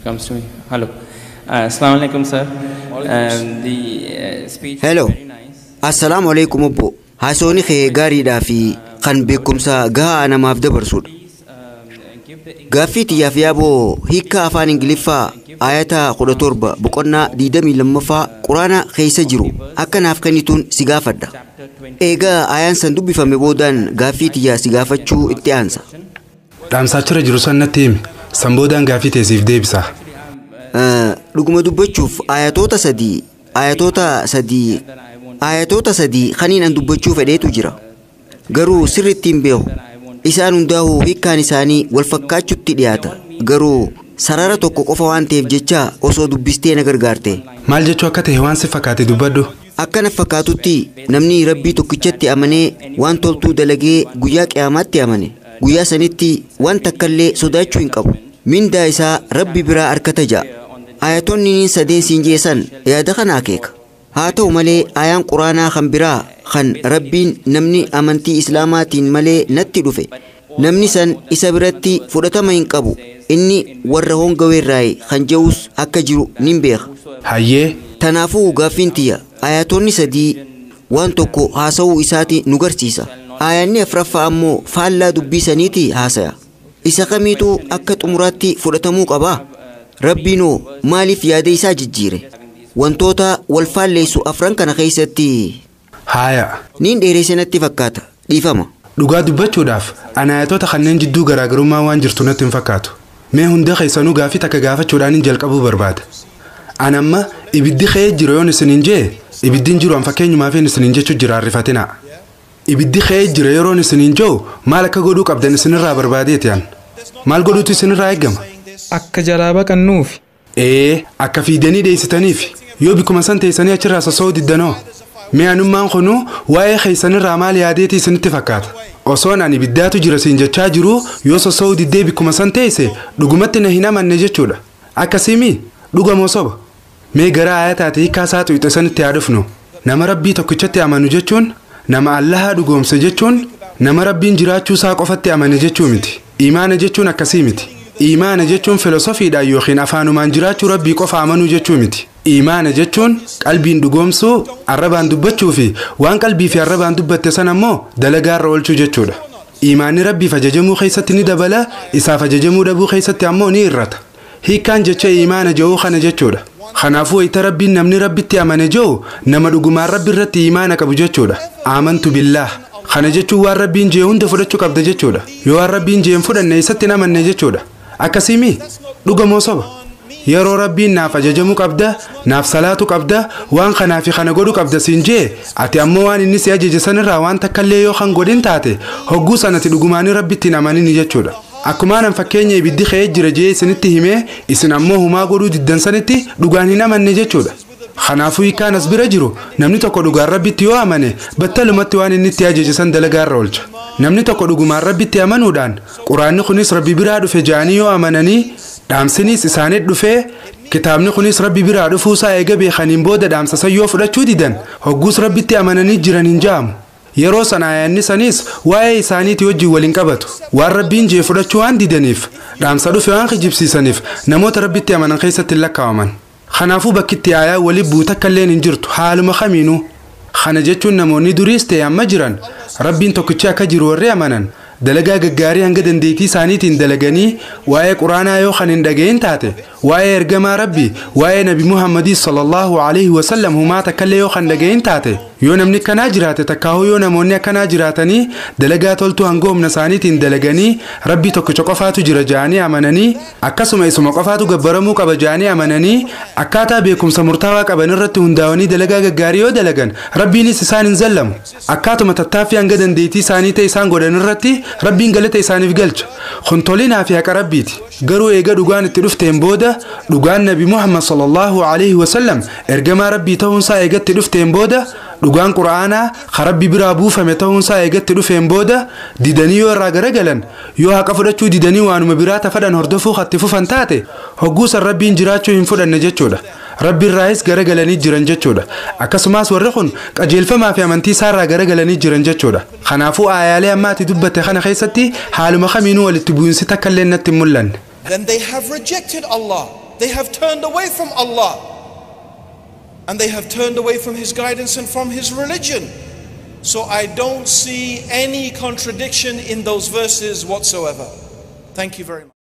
It comes to me. Hello. Assalamu alaikum, sir. The speech Hello. is very nice. Assalaamu alaikum obbo. Haasawni kee gaariidhaa fi kan beekumsa gahaa namaaf dabarsudha. Please give the Gaaffii tiyyaaf yaaboo hiikkaa afaan Ingiliffaa ayata 17 boqonnaa 22ffaa Quraana keessa jiru akka naaf kennituun si gaafadha. Chapter 20. Eegaa ayaan san dubbifame boodaan gaaffii tiyyaa si gaafachuu itti aansa. Dhaamsaachira jiru san natti himi. San boodaan gaaffii teessiif deebisa. Dhuguma dubbachuuf ayatoota sadii kaniin an dubbachuu fedheetu jira. Garuu sirriitti hin beeku. Isaan hundaa'uu hiikkaan isaanii wal fakkaachutti dhiyaata. Garuu sarara tokko qofa waan ta'eef jecha osoo dubbistee na gargaarte. Maal jechuu akka ta'e waan si fakkaate dubbadhu. Akkana fakkaatutti namni Rabbii tokkichatti amanee, waan toltuu dalagee, guyyaa qiyaamaatti amane, guyyaa sanitti waan takkallee sodaachuu hin qabu. Mindaa isaa Rabbi biraa argata ja'a. Ayatoonni niin sadeen siin jeesan yaada kana akeeka. Haa ta'u malee, ayaan Quraanaa kan biraa kan Rabbiin namni amantii Islaamaatiin malee natti dhufe, namni san isa biratti fudhatama hin qabu, inni warra hongaweerraayi kan je'us akka jiru nin beeka. Hayyee. Tanaafuu gaaffiin tiyya, ayatoonni sadii waan tokko haasa'uu isaati nu garsiisa. Ayaanni afraffaa ammoo faallaa dubbii saniiti haasaya. Isa kamiitu akka xumuraatti fudhatamuu qabaa? Rabbiinoo maaliif yaada isaa jijjiire? Wantoota wal faalleessu afran kana keessatti Haaya. Niin dheeresse natti fakkaata. Dhiifama. Dhugaa dubbachuudhaaf, ana ayatoota kanneen jidduu garaagarummaa waan jirtu natti hin fakkaatu. Mee hunda keessanuu gaaffii takka gaafachuudhaan hin jalqabuu barbaada. An amma ibiddi ka'ee jira yoon isiniin jee, ibiddi hin jiru, an fakkeenyumaafin isiniin jechuu jira, arrifatinaa. Ibiddi ka'ee jira yeroon isiniin jiru maal akka godhuu qabdan isinirraa barbaadeeti an. Maal godhuutu isinirraa eeggama? Akka jalaa baqannuufi. Ee, akka fiidanii dheessitaniif. Yoo bikkuma san teessanii achirraa sosso'uu diddanoo? Mee anummaan kunuu waa'ee keessanirraa maal yaadeeti isinitti fakkaata? Osoon ani ibiddaatu jira siin jechaa jiru yoo sosso'uu diddee bikkuma san teesse, dhugumatti na hin amanne jechuudha. Akkasiimi, dhugamoo soba? Mee gara ayataati hiikkaa isaa xuyixe sanitti haa dhufnu. Nama Rabbii tokkichatti amanu jechuun, nama Allahaa dhugoomse jechuun, nama Rabbiin jiraachuu isaa qofatti amane jechuu miti. Imaana jechuun akkasii miti. Imaana jechuun filosofiidhaan yookiin afaanumaan jiraachuu Rabbii qofa amanuu jechuu miti. Imaana jechuun qalbiin dhugoomsuu, arrabaan dubbachuu fi waan qalbii fi arrabaan dubbatte sana ammoo dalagaarra oolchuu jechuudha. Imaanni Rabbiif ajajamuu keessatti ni dabala, isaaf ajajamuu dhabuu keessatti ammoo ni hir'ata. Hiikkaan jecha imaana jedhuu kana jechuudha. Kanaafuu wayita Rabbiin namni Rabbitti amane jedhu, nama dhugumaan Rabbi irratti imaana qabu jechuudha. Aamantu billaah. Kana jechuun waan Rabbiin jee hunda fudhachuu qabda jechuudha. Yoo waan Rabbiin jee hin fudhanne, isatti hin amanne jechuudha. Akkasiimi, dhugamoo soba? Yeroo Rabbiin naaf ajajamuu qabda, naaf salaatu qabda, waan kanaa fi kana godhuu qabda siin jee, ati ammoo waan inni si ajaje sanirraa waan takkallee yoo kan godhin taate, hogguu sanati dhugumaanii Rabbitti hin amanini jechuudha. Akkumaan fakkeenya ibiddi ka'ee jira jee isinitti himee, isin ammoo humaa godhuu diddan sanitti dhugaan hin amanne jechuudha. Kanaafuu hiikkaan as bira jiru, namni tokko dhugaan Rabbitti yoo amane, battalumatti waan inni itti ajaje san dalagaarra oolcha. Namni tokko dhugumaan Rabbitti amanuudhaan, Quraanni kunis Rabbi biraa dhufe jedhanii yoo amananii, dhaamsinis isaaniit dhufee, kitaabni kunis Rabbi biraa dhufuusaa eega beekaniin booda dhaamsa san yoo fudhachuu didan, hogguus Rabbitti amananii jiran hin ja'amu. Yeroo sana ayaanni saniis waa'ee isaaniitii wajjin waliin qabatu. Waan Rabbiin jee fudhachuu waan didaniif, dhaamsa dhufe waan kijibsiisaniif, namoota Rabbitti amanan keessatti hin lakkaawaman. Kanaafuu bakkitti aayaa walii buuta akkalleen hin jirtu haaluma kamiinuu. Kana jechuun namoonni duriis ta'e amma jiran, Rabbiin tokkichi akka jiru warri amanan, dalagaa gaggaarii hanga dandeettii isaaniitiin dalaganii, waa'ee Quraanaa yoo kan hin dhagayin taate, waa'ee ergamaa Rabbii, waa'ee Nabi Muhammadii sallallahu alaihi wasallam humaa takkallee yoo kan dhagayin taate, yoo namni akkanaa jiraate, takkaahuu yoo namoonni akkanaa jiraatanii, dalagaa toltuu hanga humna isaaniitiin dalaganii, Rabbii tokkicha qofaatu jira ja'anii amananii, akkasuma isuma qofaatu gabbaramuu qaba ja'anii amananii, akkaataa beekumsa murtaawaa qaban irratti hundaa'anii dalagaa gaggaarii yoo dalagan, Rabbiinis isaan hin zallamu. Akkaatuma tattaaffii hanga dandeettii isaanii ta'e isaan godhan irratti Rabbiin galata isaaniif galcha. Kun tolinaa fi haqa Rabbiiti. Garuu eega dhugaan itti dhufteen booda, dhugaan Nabi Muhammad sallallahu alaihi wasallam ergamaa Rabbii ta'uunsaa eegatti dhufteen booda, dhugaan Qura'aanaa ka Rabbi biraa buufame ta'uunsaa eegatti dhufeen booda, didanii yoo irraa garagalan, yoo haqa fudhachuu didanii waanuma biraa tafadhan hordofuu hatti fufan taate, hogguu san Rabbiin jiraachuu hin fudhanne jechuudha. Rabbi irraayis garagalanii jiran jechuudha. Akkasumas warri kun qajeelfamaa fi amantii isaarraa garagalanii jiran jechuudha. Kanaafuu aayaalee amma ati dubbatte kana keessatti haaluma kamiinuu walitti bu'insi takka illee natti hin mul'anne. Then they have rejected Allah. They have turned away from Allah. And they have turned away from His guidance and from His religion. So I don't see any contradiction in those verses whatsoever. Thank you very much.